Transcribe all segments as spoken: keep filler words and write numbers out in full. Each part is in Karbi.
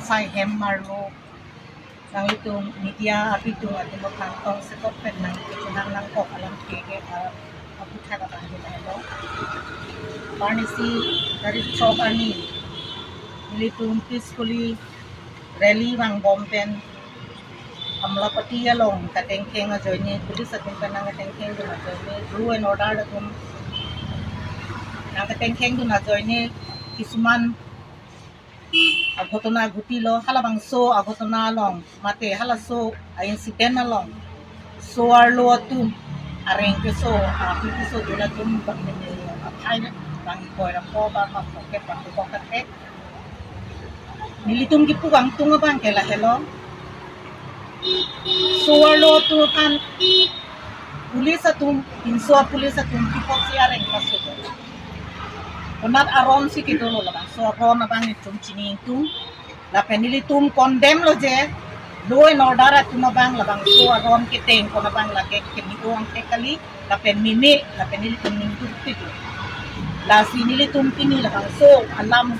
Sai hem marlo, nanglitum media abitung atum aphan tong sekot pen nangkechenang nangkok alam ke ke, ah, aputhak abang ke lahelo. Arnisi tarik chok arni nelitum peacefully rally vangbom pen Amlapatty along katengkheng ajoine, police atum pen nangkatengkheng dun ajoine, law and order atum nangkatengkheng dun ajoine, kisuman aghotona aghuti lo, halabangso aghotona along mate halaso a-incident along so-arlo atum areng keso, api keso dun atum bang, aphai bang ikoi rap ko bang bang pocket bang pocket ke. Nelitum kipu kangtung abang ke lahelo. So-arlo atum aphan police atum, pinso police atum kipot si areng kaso. Konat aron si kedolo labangso aron abang nelitum chini ingtung. Lapen nelitum condemn lo je, law and order atum abang labangso aron keteng kon abang lake kemi-o angthek kali, lapen meme, lapen nelitum ningduk titu. Lasi nelitum pini labangso alam,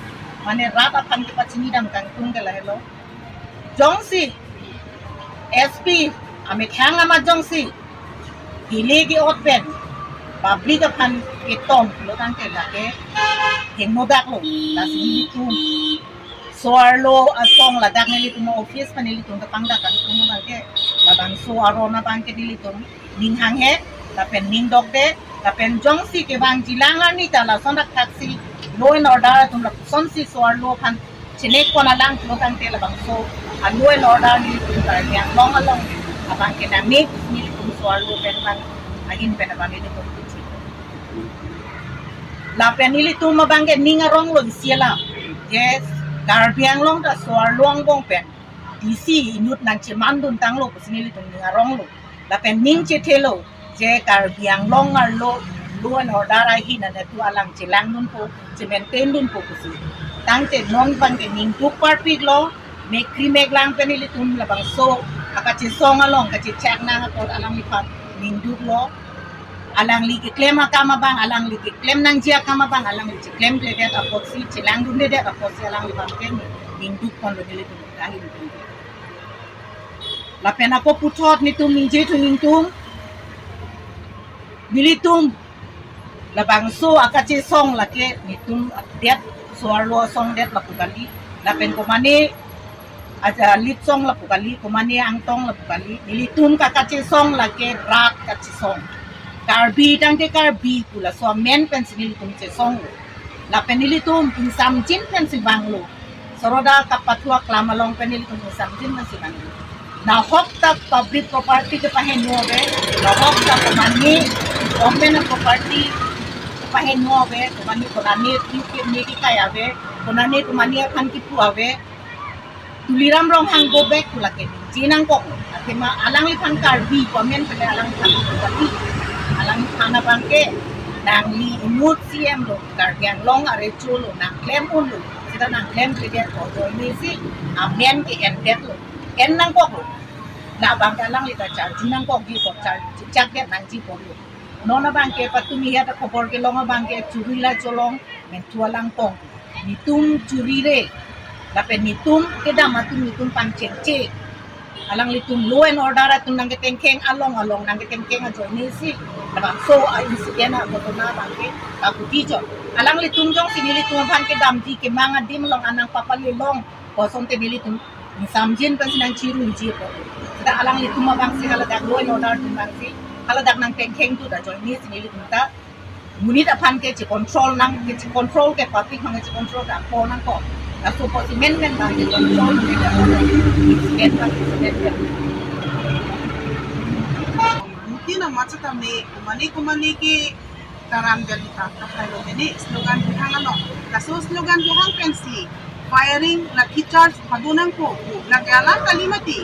mane rat aphan kepachini dam kangtung ke lahelo. Jongsi S P amethang amat jongsi delay ke-ot pen public aphan ketong lo tangte lake hingno dak lo, lasi nelitum so-arlo asong ladak nelitum office pen nelitum kepangdak kangtung abang ke, labangso aron abang ke nelitum ning hanghe, lapen ning dokde, lapen jongsi kevangji lang arni ta lason dak thaksi law and order atum lapusonsi so-arlo aphan chenek pon alang lo tangte labangso a-law and order nelitum Karbi Anglong along abang ke nangme nelitum so-arlo pen abang ahin pen abang nelitum kuchi. Lapen nelitum abang ke ning arong lo isi alam. Yes, Karbi Anglong ta so-arlo angbong pen D C inut nangcheman dun tanglo pusi nelitum ning arong lo. Lapen ning chethe lo je Karbi Anglong arlo law and order ahin anatu alang chelang dunpo, che-maintain dunpo pusi. Tangte non abang ke ningduk parpik lo, mekri meklang pen nelitum labangso akachesong along kachechak nang apot alangliphan ningduk lo. Alangli keklem akam abang, alangli keklem nangji akam abang, alangli cheklem kledet apotsi, chelang dundedet apotsi alangliphan ke ningduk pon lo nelitum ahin. Lapen ako puthot nelitum ningje thu ningtung, nelitum labangso akachesong lake nelitum det, so-arlo asong det lapu kali, lapen komane aja lit song lapu kali, komane angtong lapu kali, nelitum kakachesong lake rat kachesong. Karbi tangte Karbi pu laso amen pensi nelitum chesong lo. Lapen nelitum ingsamjin pensi vanglo. Soroda kapathu aklam along pen nelitum ingsamjin pensi vanglo. Nahok ta public property kepaheno ave, nahok ta komane government property kepaheno ave, komane konane pi ke me kekai ave, konane komane aphan kipu ave. Tuliram Ronghang go back pu lake ningje nangkok. Athema alangliphan Karbi government pen alangliphan Karbi. Alangliphan abang ke nangli inut C M lo, Karbi Anglong arecho lo, nangklem un lo. Seta nangklem ke dia ko ajoine si amen ke endet lo. En nangkok lo. Labang ke alangli ta charju nangkokji ko, charju chak det nangji ko lo. Non abang ke patumi heta khobor kelong abang ke churi la cholong, menthu alang tong. Nelitum churi re. Lapen nelitum kedam atum nelitum pangchengche. Alanglitum law and order atum nangketengkheng along along nangketengkheng ajoine si labangso a-incident aghotona abang ke kakuti chot. Alanglitum jongsi nelitum aphan kedamji kemang adim along anang papale long kosonte nelitum ingsamjin pensi nangchiruji apot. Seta alanglitum abang si haladak law and order atum abang si haladak nangtengkheng tu ajoine si nelitum ta monit aphan ke che-control nang, ke che-control ke public aphan ke che-control ta apor nangkok. Laso apot si menmen abang che-control nang ke incident abang incident ke. Mungkin amat setame komane komane ke taram jali ta kahai lo mene slogan kehang ano. Laso slogan kehang pensi firing, lathi charge pado nangkok pu lake alam kali mati.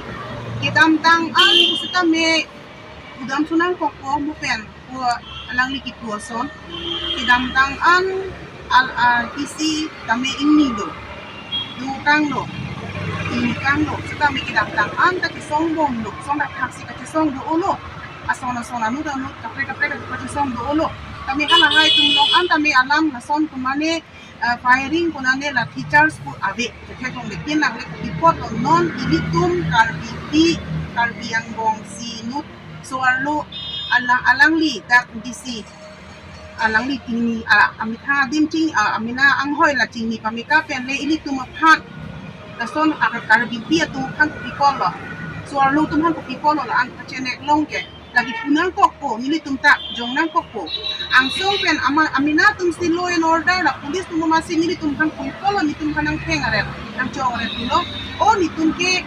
Kedamtang an setame udam sunang kokpo mo pen pu alangli kipu ason. Kedamtang an al, ah, isi tame ingni lo, dukang lo, ingkang lo, setame kedamtang an ta kesong bom lo, song dak thaksi kachesong do olo. Ason ason anu danu kaprek kaprek kachesong do olo. Tame halahai atum along an tame alam lason komane uh, firing konane lathi charge pu ave. Theklongle, pinangle pu apotlo, non ilitum Karbipi, Karbi angbong si inut so-arlo alang, alangli dak D C, alangli chingni, ah, amethang adim ching, ah, amena anghoi la chingni pame ka pen le ilitum aphan, lason a Karbipi atum aphan kopi apotlo, so-arlo atum aphan kopi apotlo la-an kachenek long ke. Lake pu nangkokpo, nelitum ta jong nangkokpo. Angsong pen ama, amena atum si law and order la police atum ma si nelitum aphan kopi apotlo, nelitum aphan nangtheng aret, nangchong aret pulo. O nelitum ke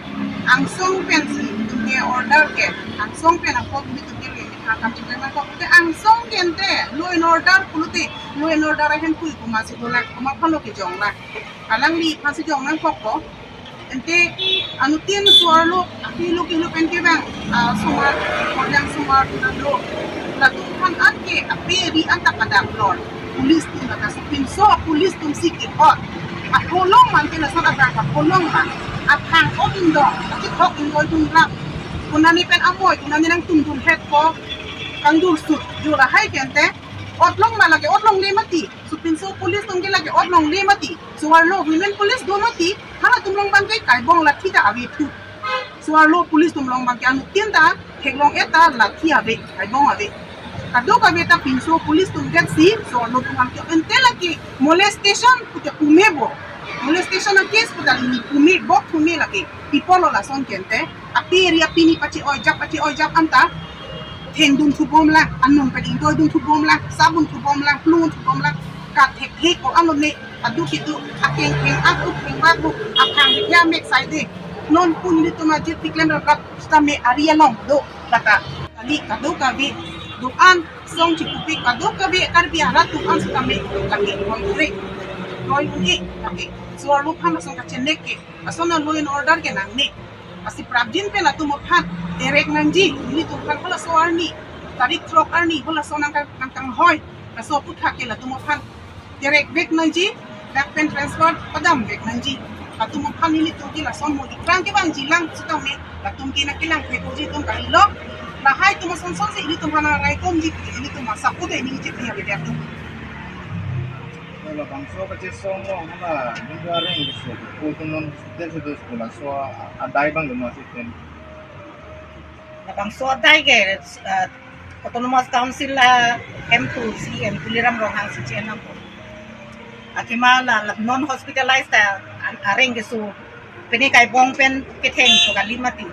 angsong pen si nelitum ke order ke, angsong pen apot nelitum ke le akam chingki nangkok. Te angsong ke ante law and order pulote, law and order ahem kui komat si dolang, komat aphanlo kejong lang. Alangli aphan si jong nangkokpo. Ante anuttin so-arlo, api lo kilo pen kevang, ah, somar, Korjang somar tu nang lo. Latum aphan an ke ape ri an ta padam lor. Police atum lata sopinso police atum si ke-ot. Apholong man ke lason abang apholong man. Athang ot indong, achithok indong atum lang. Konane pen amoi, konane nangtum tum het ko. Kangdur sut, jo lahai ke ante. Ot long ma lake ot longle mati. Sopinso police atum ke lake ot longle mati. So-arlo women police do mati. Halatum along abang ke kaibong lathi ta ave thu. So-arlo police atum along abang ke anuttin ta theklong-et ta lathi ave, kaibong ave. Kadokave ta pinso police atum det si so-arlo atum aphan ke ante lake molestation pute pume bo. Molestation a case puta ni pume bo, pume lake. Pi apotlo lason ke ante. Ape ri ape ni pache-oi jap, pache-oi jap anta. Thengdun thubom lang, anung pen ingtoidun thubom lang, sabun thubom lang, plung thubom lang. Kathek thek ko ano ne, adu kitu, akeng theng, aku theng babu, akhang dia mek sai de. Non pu nelitum ajir piklem rap rap sitame ari along do, lata. Kali kadokave, do-an, song chipupi kadokave, Karbi arat atum an sitame, lake, koi kre, koi uni, lake. So-arlo aphan lason kachenek ke, lason law and order ke nangne. Lasi prapjin pen latum aphan, terek nangji, nelitum aphan halaso arni, tarik throk arni, halaso nang kang, nang kanghoi, laso aphuthak ke latum aphan, terek vek nangji, dak pen transfer padam vek nangji. Latum aphan nelitum ke lason mo ikrang kevangji lang sitame, latum ke nangkelang thekoji atum kalilo. Lahai atum asonson si nelitum aphan raikomji, nelitum asap ude ningje dia beda atum. Labangso kachesong along hala, Hindu areng isu, ko atum non hospital si do school, laso a-, adai abang do ma si pen. Labangso adai ke, eh, Autonomous Council la M P C M Tuliram Ronghang si chenam po. Akima la, la non hospitalized ta an-, areng keso. Pini kaibong pen ketheng so kali mati.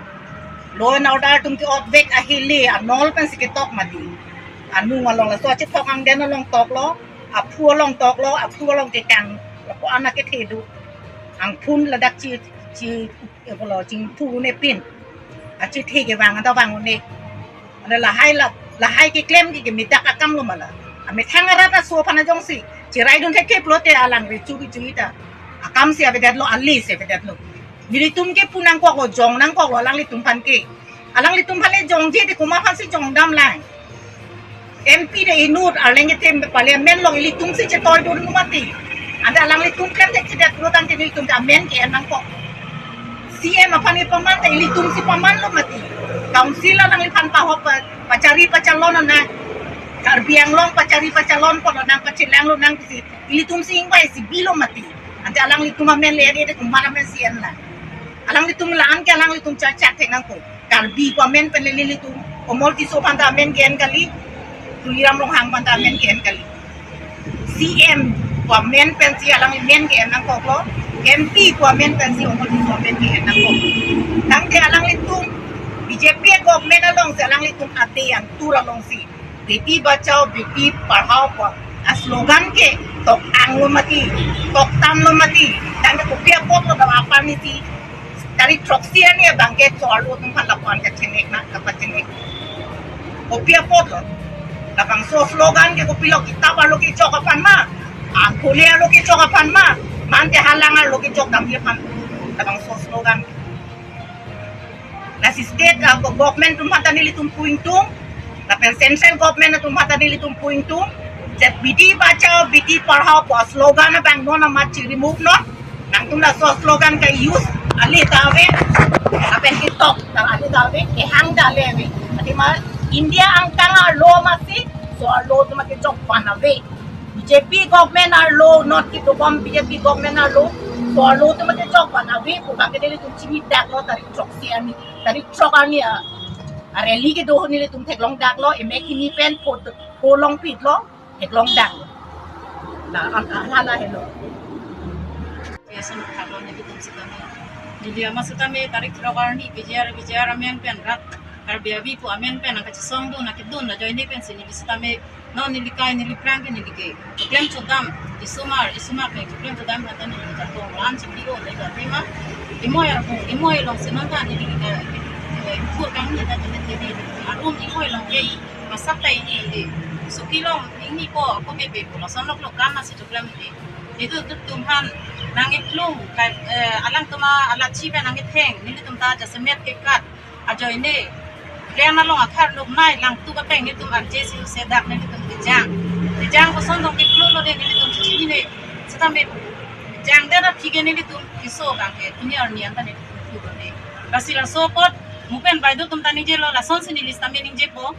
Law and order atum ke-ot vek ahile anol pen si ketok mati. Anung along laso achithok angden along toklo, aphu along toklo, aphu along kekang, lapu anak kethe do. Angphun ladak chi, chi, eh, pulo, chingthu ne pin. Achethe kevang anta vang ne. Ada lahai la, lahai keklem ke, ke medak akam lo mala. Amethang arat aso aphan ajong si. Chiraidun thekthe pulote alang rechu rechu ita. Akam si avedetlo, ali si avedetlo. Nelitum ke pu nangkoklo, jong nangkoklo, alanglitum aphan ke. Alanglitum aphan le jongji te komat aphan si jongdam lang. M P de inut, arleng kethe parliament along ilitum si chetoidun mati. Anta alanglitum klem thekthedet pulo tangte nelitum ta amen ke-en nangkok. C M aphan ke paman ta ilitum si pamanlo mati. Council alangliphan pahop pa, pachari pachalon nang. Karbi Anglong pachari pachalon apotlo nang, pachelanglo nang si. Ilitum si ingvai si bilo mati. Anta alanglitum amen le-et, et komat amen si en lang. Alanglitum la-an ke alanglitum chachak thek nangkok. Karbi pu amen pen le nelitum, Omol Tisso aphan ta amen ke-en kali, Tuliram Ronghang aphan ta amen ke-en kali. C M pu amen pen si alangli amen ke-en nangkoklo, M P pu amen pen si Omol Tisso amen ke-en nangkok. Tangte alanglitum B J P government along si alanglitum ate yang tur along si Beti Bachao, Beti Padhao pu a slogan ke tok anglo mati, toktanlo mati. Tangte kopi apotlo dam apar ni si tarik throksi arni abang ke so-arlo atum aphan lapu-an kachenek na, kapachenek. Kopi apotlo. Labangso slogan ke kopilo, kitap arlo kechok aphan ma, akhole arlo kechok aphan ma, mante halang arlo kechok damji aphan. Labangso slogan. Lasi state, ah, go-, government atum aphan ta nelitum pu ingtung, lapen central government atum aphan ta nelitum pu ingtung. Je Beti Bachao, Beti Padhao pu slogan abang non amat chi-remove non. Nangtum laso slogan ke-use ale ta ave, lapen ketok ta ale ta ave, kehang ta ale ave. Athema India angkang arlo masi, so-arlo atum kechok aphan ave. B B J P government arlo, not kidobom B J P government arlo, arlo atum mate chokvan ave pu abang ke nelitum chinidak lo tarik throksi arni, tarik throk arni a, a rally kedo nelitum theklongdak lo, emek hini pen pho, pho longpit lo, theklongdak lo. La, an, an, hala helo. Biasa lo thaklo nelitum sitame. Neli ama sitame tarik throk arni P G R, P G R amen pen rat Karbi avi pu amen pen nangkachesongdun, nangkedun ajoine pensi neli sitame non neli kai, neli phrang ke neli ke klem chodam, isomar, isomar ke klem chodam hata neli jatong lan si piro le jatema. Imoi arpu, imoi alongsi non ta neli ke, eh, kur kang ni ta neli tv arum imoi along ke masak ta ini neli. Suki long ini ko, ko bebe ko, lason lok lok kama si choklem neli. Nelitum aphan nangkeplung, kai, eh, alangtum alachi pen nangketheng, nelitum ta jasemet kekat ajoine. Ren along akhar lok nai langtuk ateng nelitum arje si sedak nelitum kejang. Kejang koson dong keplung lo de nelitum chini ne. Sitame jangdet aphi ke nelitum keso abang ke pini arni anta nelitum keplung lo de. Lasi laso apot mo pen baideo atum ta ningjelo, lasonsi neli sitame ningjepo.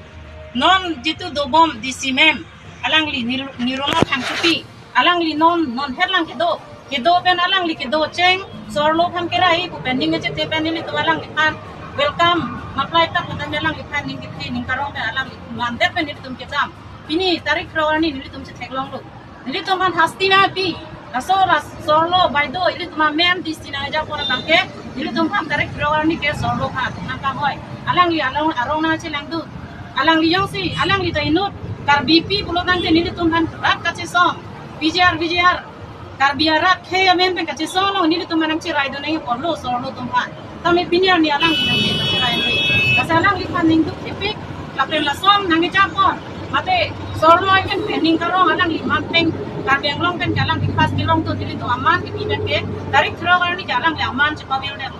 Non jitu dobom D C ma'am, alangli Nir-, Nirmala Thangchopi, alangli non, non het lang kedo. Kedo pen alangli kedo cheng, so-arlo aphan kerai pu pen ning kachete pen nelitum alangliphan welcome maplai tak pen alangliphan ning kethe ning karong pen alangli mandet pen nelitum kedam. Pini tarik throk arni nelitum chetheklonglo. Nelitum aphan hasti nangpi. Laso ras so-arlo baideo ilitum amen D C nangja pon abang ke, nelitum aphan tarik throk arni ke so-arlo aphan nangkahoi. Alangli along arong nangchelangdun. Alangli jongsi, alangli ta inut Karbipi pulo tangte nelitum aphan rat kachesong. P G R, P G R. Karbi arat khei amen pen kachesong along nelitum aphan nangcherai do nangji ponlo so-arlo atum aphan. Tame pini arni alangli nangcherai do. Lasi alangliphan ning duk thipik, lapen lason nangja pon. Mate so-arlo amen pen ning karong alangli manpeng, Karbi Anglong pen ke alangli pas kelongdun, nelitum aman kepi pen ke tarik throk arni ke alangli aman chepavir det.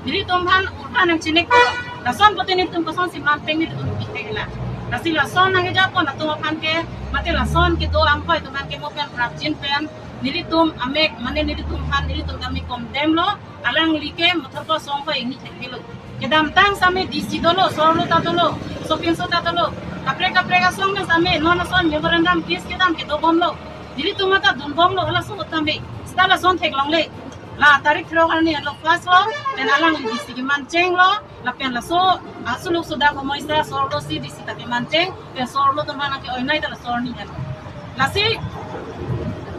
Nelitum aphan ulta nangchinek ko. Lason pote nelitum kosonsi manpeng nelitum pithek la. Lasi lason nangja pon atum aphan ke, mate lason kedo anghoi atum aphan ke mo pen prapjin pen nelitum amek, mane nelitum aphan nelitum kami kondem lo, alangli ke mothor ko song ko ingni thek lo. Kedamtang sitame D C dolo, so-arlo ta dolo, sopinso ta dolo. Kaprek kaprek asong pen sitame non ason memorandum case kedam kedobomlo. Nelitum mata dunbomlo, halaso sitame. Seta lason theklongle. La tarik throk arni lo pas lo, pen alangli D C kemanchenglo. Lapen laso, asuluk suda komoisa so-arlo si D C ta kemancheng, pen so-arlo atum aphan nangke-oinai ta laso arni hen. Lasi,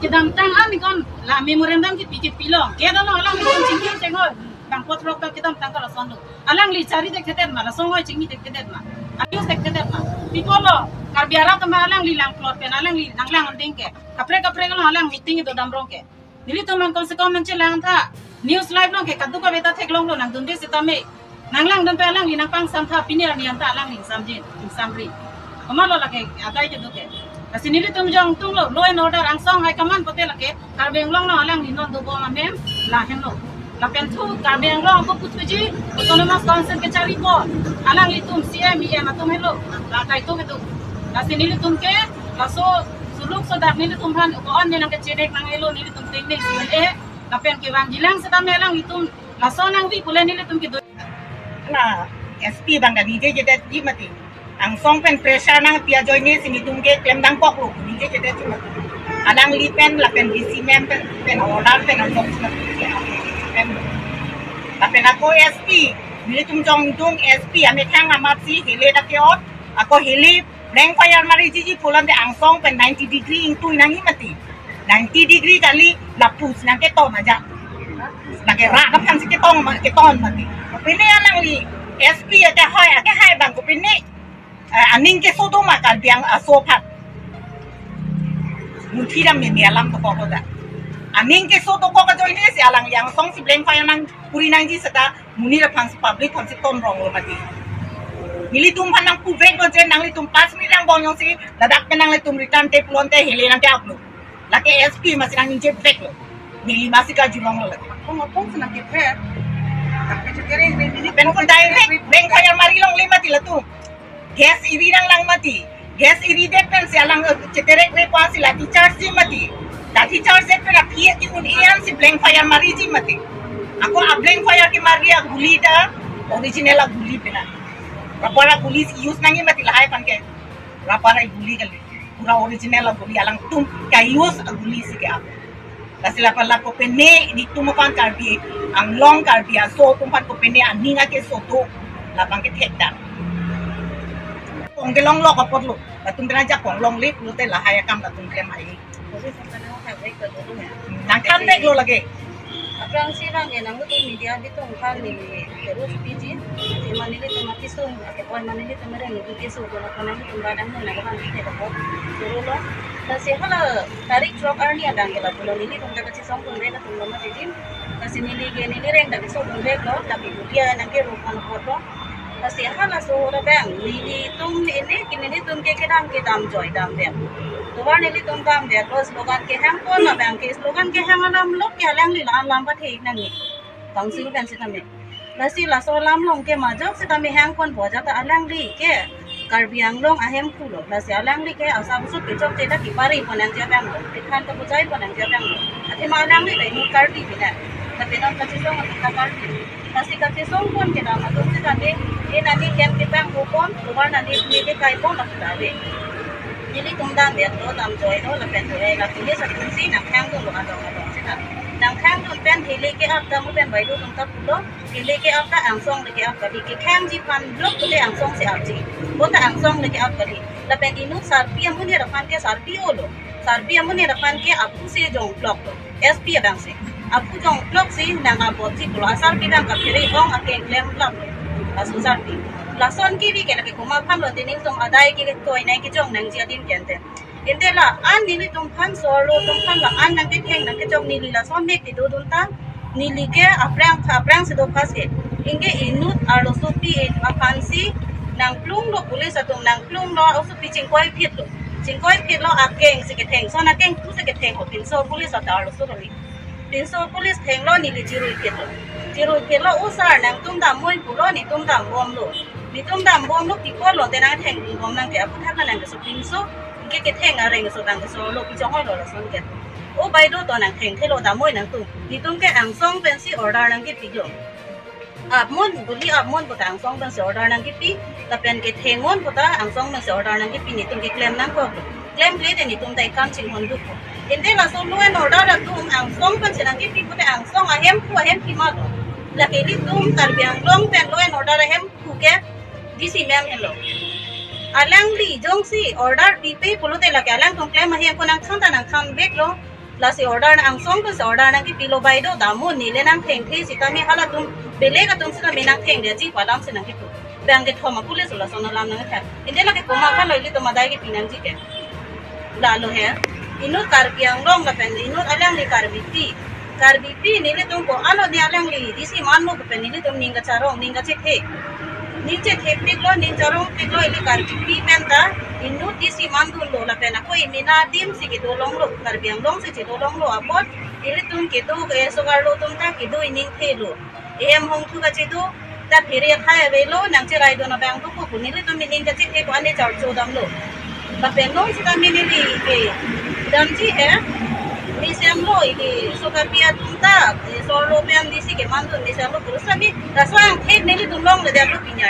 kedamtang an ikon la memorandum kepi kepi lo. Ke dolo alanglitum chingki chengoi. Bang pot rok kedamtang ta lason lo. Alangli chari thekthedet ma, lason hoi chingki thekthedet ma. Abuse thekthedet ma. Pi apotlo, Karbi arat atum alangli langplot pen, alangli nanglang anding ke. Kaprek kaprek along alang meeting do damrong ke. Nelitum aphan komse kom nangchelang tha. News live along ke kadokave ta theklonglo nangdunde sitame. Nanglangdun pen alangli nangpangsam tha, pini arni anta alangli ingsamjin, ingsamri. Komatlo lake adai kedo ke. Lasi nelitum jongtunglo, law and order angsong high command pote lake, Karbi Anglong along alangli non dobom amen, lahenlo. Lapen thu, Karbi Anglong ako puthuji, Autonomous Council kechari pon. Alanglitum C M, E M atum helo, la kaito kedo. Lasi nelitum ke, laso suluk sodak nelitum aphan, ko-an ne nangkechenek nanghelo nelitum tengne si eh, lapen kevangjilang sitame alanglitum, laso nangvi pule nelitum kedo. La S P abang ta ningjejedet ji mati. Angsong pen pressure nangpi ajoine si nelitum ke klemdang koklo, ningjejedet ji mati. Alangli pen lapen D C ma'am pen, pen order pen anjok si mati. Lapen ako S P, nelitum jongdung S P amethang amatsi hele ta ke-ot, ako hele blank fire mariji ji pulote angsong pen ninety degree ingtui nangji mati. Ninety degree kali, lapusi nangketon aja. Lake rat aphansi ketong ma, keton mati. Pini alangli S P akehai, akehai abang ko pini, eh, aning keso do ma Karbi Anglong aso aphan. Munthi dam meme alam dokok lo da. Aning keso dokok ajoine si alangli angsong si blank fire nangkuri nangji seta monit aphansi, public aphansi ton ronglo mati. Nelitum aphan nangpuvek lo je nanglitum pas minute angbong jongsi ladak pen nanglitum return te pulote hele nangke-aplo. Lake S P masi nangjeveklo. Neli masi karjulonglo lake. Apong apong si nangkepher. Tapi chekere ini pen ko direct blank fire mari longle mati latum. Gas iri nanglang mati. Gas iridet pensi alang, eh, cheterek ve pusi lathi charge ji mati. Lathi charge det pen aphi ke un-e ansi blank fire mariji mati. Ako a blank fire kemari aguli ta original aguli pena. Rubber aguli si use nangji mati lahai aphan ke. Rubber aguli kali. Original aguli, alangtum ka-use aguli si ke-ap. Lasi lapen la kopine nelitum aphan Karbi Anglong, Karbi aso atum aphan kopine aning akeso do, labang ke thekdam. Kong kelong lok apotlo, latum tena jakong longle pulote lahai akam latum klem hai. Nangthan veklo lake. Aphrangsi abang ke nangtum media atum aphan neli terus piji. Mane nelitum apisung, ake pon mane nelitum mereng neli keso ko na nelitum badang na abang ke ko. Surulo. Lasi hala tarik throk arni adang ke lapulo nelitum ta kachesong pon vek atum lo mati din. Lasi neli ke neli reng ta keso pon veklo, tapi dia nang ke rupan ko. Lasi halaso abang, nelitum ini, ke nelitum ke kedam ke damjoi damvek. Tovar nelitum damvek, lo slogan kehang pon abang ke slogan kehang alam lok ke alangli la-an lam pathe nangji. Council pen sitame. Lasi laso alam along ke majok sitame hang pon pu ajat ta alangli ke Karbi Anglong ahemphu lo. Lasi alangli ke asap sup kechok cheda kipari pon nangji abang lo. Pithan ta bujai pon nangji abang lo. Athema alangli la inut Karbi bina. Tapi non kachesong atum ta Karbi. Lasi kachesong pon kedam atum sitame, e nani hem kepang bupon, tovar nani neli kai pon lapu ta ave. Nelitum damveklo, damjoilo, lapen tu e la police atum si nangkhang dunlo adong adong sita. Nangkhang dun pen thili ke-ap ta mu pen baideo atum ta pulo, thili ke-ap ta angsong le ke-ap kali, kekhangji aphan blok pute angsong si apji. Bonta angsong le ke-ap kali. Lapen inut sarpi amonit aphan ke sarpi olo. Sarpi amonit aphan ke aphu si jongkloklo. S P abang si. Aphu jongklok si nang abot si pulo asarpi abang kaphere ong ake klem klap lo. Aso sarpi. Lason kebi ke lake komat aphan lo te nelitum adai ke koi nai kejong nangji adim ke ante. Ante la-an nelitum aphan sorlo atum aphan la-an nangketheng nangkechok neli lason mek kedodun ta. Neli ke aphrang aphrang si do pas ke. Anke inut arlosopi aphan si nangplunglo police atum nangplunglo osopi chingkoi phitlo. Chingkoi phitlo akeng si ketheng. Son akeng thu si ketheng ko pinso police atum arloso kali. Pinso police thenglo neli chirui phitlo. Chirui phitlo o sir nangtum dam moi pulo nelitum dambomlo. Nelitum dambomlo kipor lo te nangtheng bom nang ke aphuthak nang keso pinso. Anke ketheng areng keso abang keso lo kejong lo lason ke. O baideo to nangthengthelo dam moi nangtum. Nelitum ke angsong pensi order nangkepilo. Apmon, guli apmon puta angsong pensi order nangkepi, lapen kethengmon puta angsong pensi order nangkepi nelitum keklem nangkok. Klemkle te nelitum ta ekam chinghon duk. Ante laso law and order atum angsong pensi nangkepi pute angsong ahemphu ahemphi ma do. Lake nelitum Karbi Anglong pen law and order ahemphu ke D C ma'am henlo. Alangli jongsi order pipe pulote lake alangtum klem ahem ko nangthan ta nangthan veklo. Lasi order na angsong pensi order nangkepilo baideo dam moi neli nangthengthe sitame halatum belek atum sitame nangthengdeji pu alam si nangkepu. Bang kethom a police lason alam nangkethan. Ante lake komat aphan lo ilitum adai kepi nangji ke. Lalo he. Inut Karbi Anglong lapen inut alangli Karbipi. Karbipi nelitum ko ano ne alangli D C manlo pen nelitum ning kacharong ning kachethe. Ning chethepiklo, ning charongpiklo, ili Karbipi pen ta inut D C mandunlo lapen ako imina adim si kedolonglo, Karbi Anglong si chedolonglo apot ilitum kedo ke sokarlo atum ta kedo iningthelo. Ehem hongthu kachedo ta phere akhai avelo nangcheraidun abang do ko pu nelitum ining kachethe ko ane charcho damlo. Lapen non sitame neli ke damji he. Nisemlo ili sokarpi atum ta, eh, sorlo pen D C kemandun nisemlo pura sami. Laso angthek nelitum longledetlo pini.